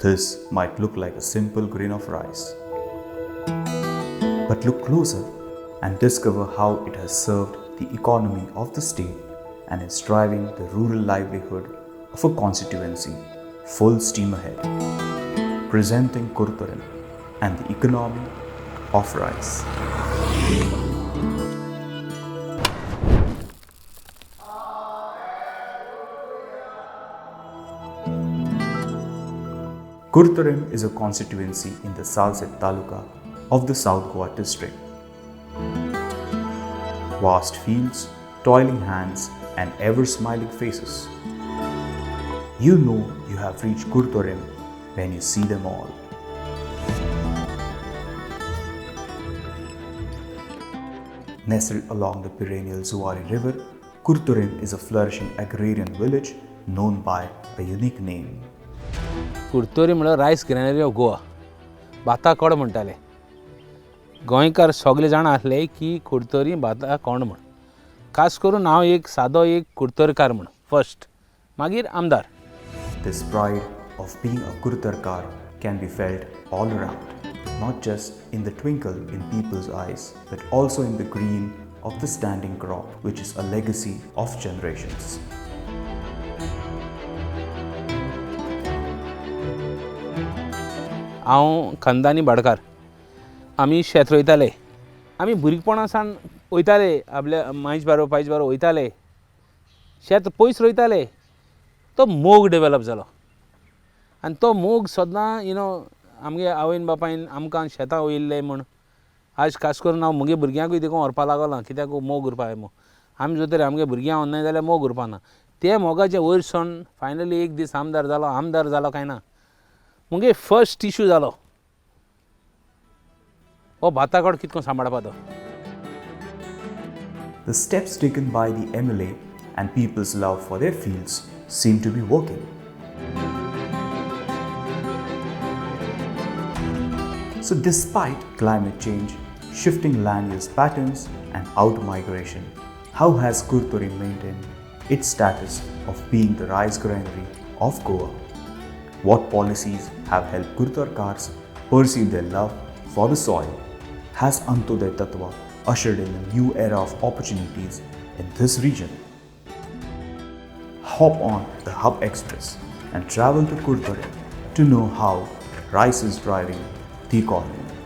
This might look like a simple grain of rice. But look closer and discover how it has served the economy of the state and is driving the rural livelihood of a constituency full steam ahead. Presenting Curtorim and the economy of rice. Curtorim is a constituency in the Salcete Taluka of the South Goa district. Vast fields, toiling hands, and ever-smiling faces. You know you have reached Curtorim when you see them all. Nestled along the perennial Zuari River, Curtorim is a flourishing agrarian village known by a unique name. Curtorim म्हळ्यार rice ग्रॅनरी of Goa, भाता code म्हणटाले. गोंयकार सगळे जाण आसले की कुर्तोरी भाता कोण म्हण. खास करून हांव एक सादो एक कुर्तोरकार म्हण फर्स्ट, मागीर आमदार. This pride of being a Kurtarkar can be felt all around, not just in the twinkle in people's eyes, but also in the green of the standing crop, which is a legacy of generations. हांव खानदानी भाटकार. आमी शेत रोयताले. आमी भुरगेपणा सावन वयताले, आपल्या मायज बारो पायज बारो वयताले, शेत पयस रोयताले. तो मोग डेवलप जालो आनी तो मोग सदां you know आमगे आवयन बापायन आमकां शेतां वयल्ले म्हूण आज खास करून हांव म्हगे भुरग्यांकूय देखून व्हरपा लागलो, कित्याक मोग उरपा म्हूण. आमी जर तर आमगे भुरग्यां व्हरनाय जाल्यार मोग उरपा ना. ते मोगाचे वयर सरून फायनली एक दीस आमदार जालो. आमदार जालो काय ना, मुगे फर्स्ट इशू जालो हो भाताकोड कितको सांबाळपा तो. The steps taken by the MLA and people's love for their fields seem to be working. So despite climate change, shifting land use patterns and out-migration, how has Curtorim maintained its status of being the rice granary of Goa? What policies have helped Kurtarkars pursue their love for the soil? Has Antyodaya Tattva ushered in a new era of opportunities in this region? Hop on the Hub Express and travel to Curtorim to know how rice is driving the economy.